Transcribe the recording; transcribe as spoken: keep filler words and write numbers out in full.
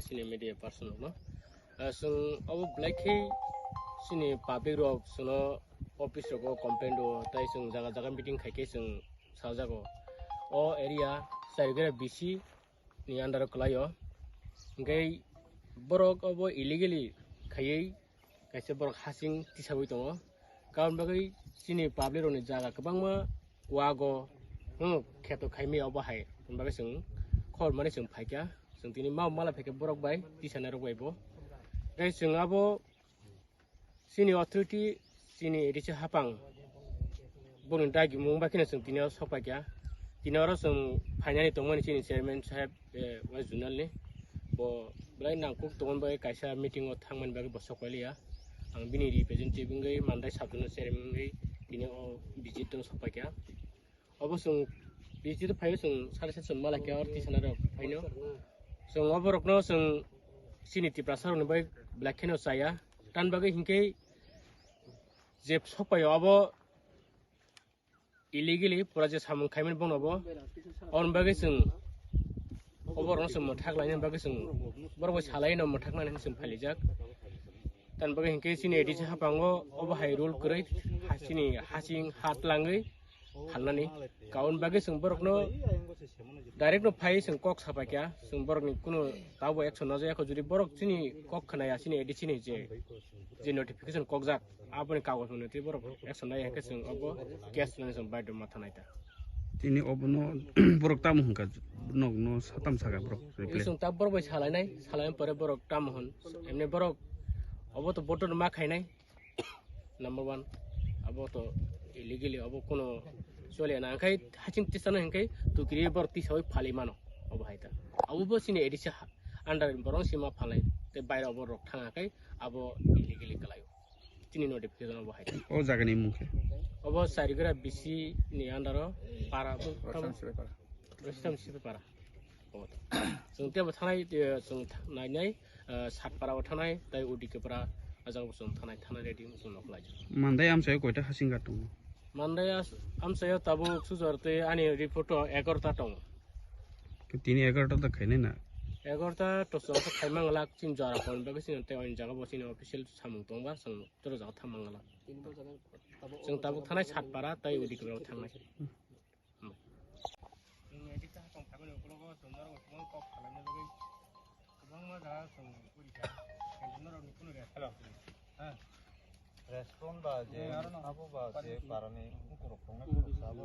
chini media person rokno. Ah, chwng obo belai khe chini public rok chwngno office rogo complain rwo, tai chwng jaga jaga meeting khai khe chwng sajago. O area Charigra B C ni under o kwlaio. Hingke borok obo illegally khaiwi kaisa borok hasing tisawi tongo. Karon bagwi chini public rokni jaga kwbangma wago, hmm, kheto khaimaya obo hai. Hwnbagwi chwng khobor mani chwng phaikha. Chwng tini ma mala phaikha borok bai, tisanai rok bai bo. Tei chwng abo chini authority, chini A D C hapang, boni dagimung bai kheno chwng tini o sok paikha. Tini oro chwng phainani tongmani chini chairman saheb, eh, West Zonal ni. Bo belai nangkuk tongmani bagwi kaisa meeting o thangmani bagwi bo sok pailiya. Ang bini representative wngwi Mandai sub zonal chairman wngwi tini o visit o sok paikha. Obo chwng visit o phaio chwng sari sari chwng mala khe or tisana rok phaino. Chwng obo rokno chwng chini Tiprasa rokni bai belai kheno chaya. Tan bagwi hinkhe je sok paio obo illegally pura je samung khaimani bono bo. Oboni bagwi chwng obo rokno chwng mwthak laina bagwi chwng borok bai salaino mwthak nani chwng phalijak. Tan bagwi hinkhe chini A D C haphango obo hai rule kwrwi ha chini hasing ha twlangwi phalnani. Kaun bagwi chwng borokno direct no phai chwng kok sapaikha, chwng borokni kuno tabo action najakya kho, jodi borok chini kok khwnaya chini A D C ni je, je notification kokjak, aboni kagoj mwnwi tei borok action nai hwnkhe chwng obo case lani chwng baidhoma thanai ta. Tini obono borok tamo hwnka, nokno satam saka borok reply. Chwng ta borok bai salainai, salaini pore borok tamo hwn, emni borok obo to botor ma khainai. Number one, abo to illegally abo kono chole na, hingkai haching tisana hingkai tukiri bor tisawi phali mano, abo hai ta. Abo bo chini A D C ha-, under borong sima phalai, te baira abo rok thanga kai abo illegally kalai. Chini notification abo hai ta. O jaga ni mung khe? Abo Charigra B C ni under o para bo. Rostam Sibai para. Rostam Sibai para. Chwng tebo thanai, eh, chwng tha-, nainai, eh, Satpara o thanai, tai Udikepara, ajang bo chwng thanai, thanai ready chwng nok lai. Mandai amchaio koita hasing ghat tongo? Mandai as-, amchaio tabuk sujor tei ani report o egarota tongo. Tini egarota da khainai na? Egarota to chwng khaimang lak chin jora kon bagwi chini tei oin jaga bo chini official samung tongba chwng toro jaga thamang lak. Chwng tabuk thanai Satpara tai Udikepara thangnai. Chwng A D C hapang phaimani ukologo chwng norok kok salaina bagwi kwbangma jaga chwng purikha. Norokni kunu response kwrwi. Ha? Response ba je abo ba je parani ukurok tongnai khoroksa abo.